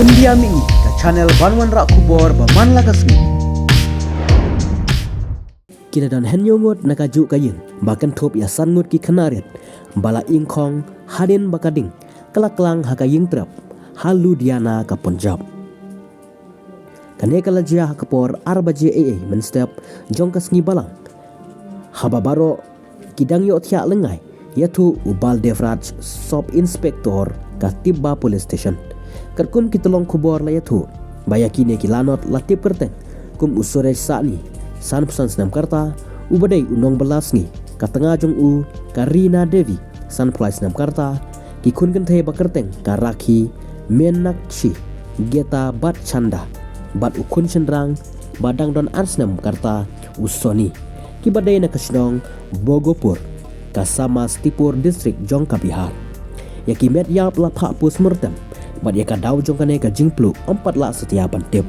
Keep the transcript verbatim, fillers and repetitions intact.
India Mihngi, ka channel ban wanrah khubor ba man la ka sngi. Ki la don hynñiew ngut na kajuh ka ïing ba kynthup ïa san ngut ki khynnah rit ba la ingkhong hadien ba ka ding ka la klang ha ka ïing trep ha Ludhiana, ka Punjab. Kane ka la jia ha ka por ar baje eiei mynstep jong ka sngi Balang, haba baroh ki dang ïohthiah lyngngai ïathuh u Baldev Raj, Sub Inspector ka Tibba Police Station. Katkum ki tyllong khubor la ïathuh ba ïa kine ki lanot la tip kyrteng kum u Suresh Sahni, sanphew san snem ka rta, uba dei u nongbylla sngi, ka tnga jong u ka Reena Devi, sanphew lai snem ka rta, ki khun kynthei ba kyrteng ka Rakhi, Meenakshi, Geeta bad Chanda, bad u khun shynrang ba dang don ar snem ka rta, u Soni, kiba dei na ka shnong Bhogopur, ka Samastipur District jong ka Bihar. Ïa ki met ïap la phah post mortem bad ïa ka daw jong kane ka jingpluh ym pat lah satia ban tip.